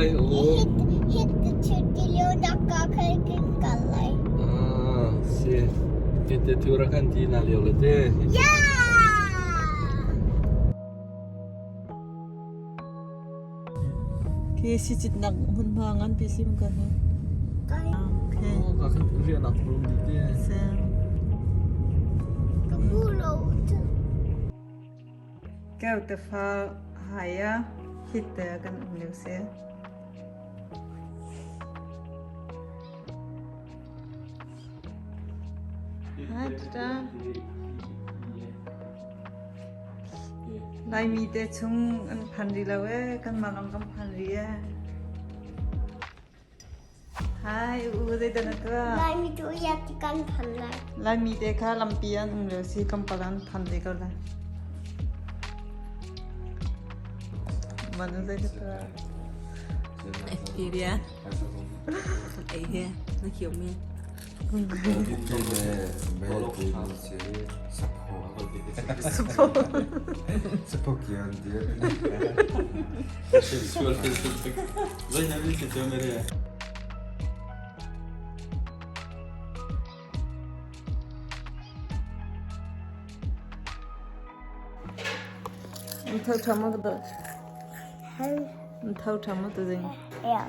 Hi u. Hit the tilio nak ka khan kan kal lai. Ah, si. Hi te tu ra khan ti na lio le te. Yeah! Khi si cit nak hmunhma nganpi sim kan hi. Okay. Oh, ka khan riahnak room di te. Sam. Ka bu lo tu. Keu te fa haya hit te kan um lio si. Hi, tata. Laimi te chung an phan rih lo ee, kanmah lawng kan phan rih ee. Hi, u zeidah na tuah? Laimi tu ya ti kan phan lai. Laimi te kha lampi an um lio si tlawmpal an phan ve ko lai. Manu zeidah tuah? Firia. Ei he, na khiu mi. Tho tha ma ka dawt. Tho tha ma tu ding. Yeah.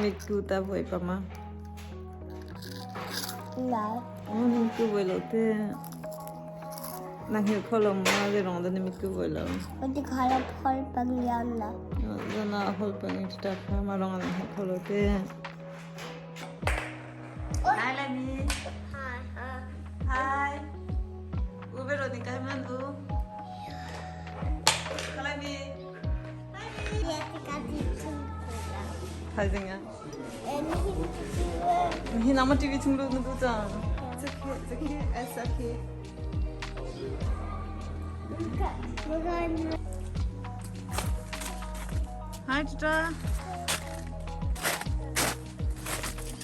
Mitku ta voi pa ma. No. Mitku voi lo te. Na hngilh kho lo ma zei rong dah na mitku voi lo. Ati khala phol pang yan na. Zana hol pang in ta kha ma rong na hngilh kho lo te. Hi Lani. Hi. Hi. U ve ro ni kai man u. Kalani. Thaizing ah. Hi nama TV chung lu na du cang. Sakhi sakhi sakhi. Hi Tata.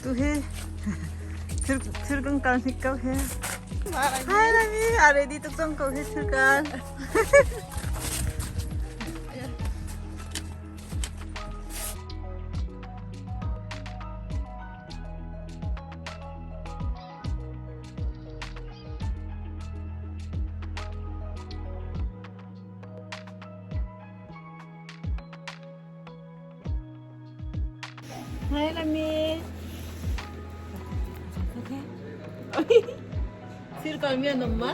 Tu hi thil thil kan kal hnik ko hi. Hi Lami, a ready tuk cang ko hi thil kal. Hi Lami. Okay. Thil kal mi an um ma?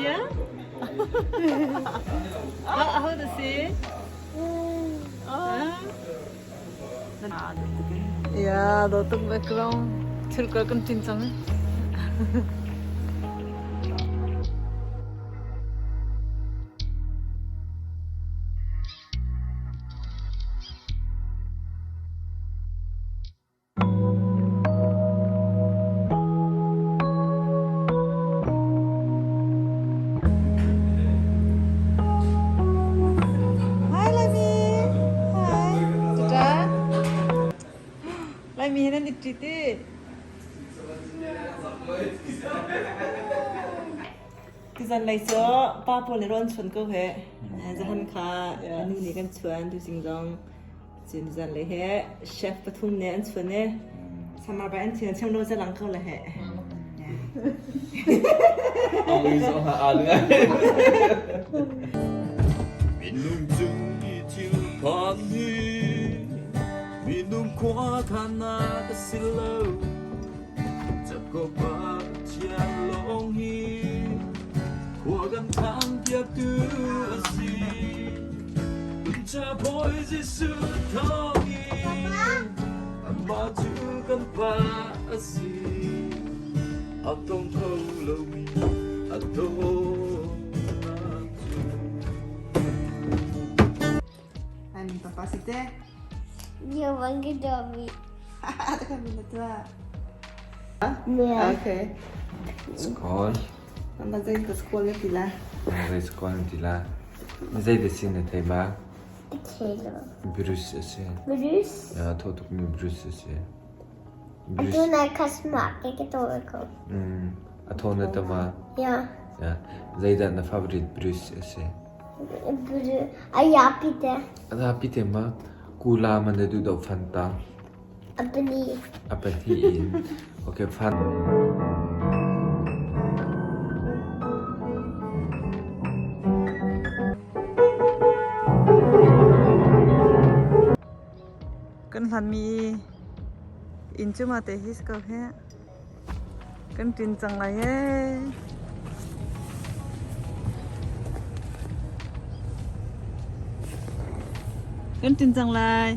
Yeah? How to see? Yeah, do tuk background. Thil kal kan tin cang. Hi Laimi. Hi. Tata. Laimi he nan i ṭi ti. Tuzan lei cu pa pawl nih rawl an chuan ko he. Zahan kha nu nih kan chuan tuzing zong. Cun zan lei he chef pathum nih an chuan i samar bai an thian chem lo zalang ko le he. Minung cung i thil phan hi minung khua khanak a si lo. Jakob ah Pathian lawng hi khua kan khanpiaktu a si. Ca Bawi Jesuh thawngin amah cu kan Pa a si. A tong kho lomi a dawtnak cu. An papa si te. You want to do me? Yeah. Okay. Skol. Na zei ka school na ti la. Na zei school na ti la. Na zei da si na thei ba? Potato. Bruce a si. Bruce? Ya, tho tuk mi Bruce a si. Bruce. Atu na ka smart ke ke to ko. Mm. A tho na tama. Yeah. Ya. Zei dah na favorite Bruce a si? Bruce. Ayapi te. Ayapi te ma. Kula man na duh deuh Fanta? A pahnih. A pahnih in. Okay, fan. Kan hlanmi inn cu mah te hi si ko hih. Kan ṭin cang lai ee. Kan ṭin cang lai.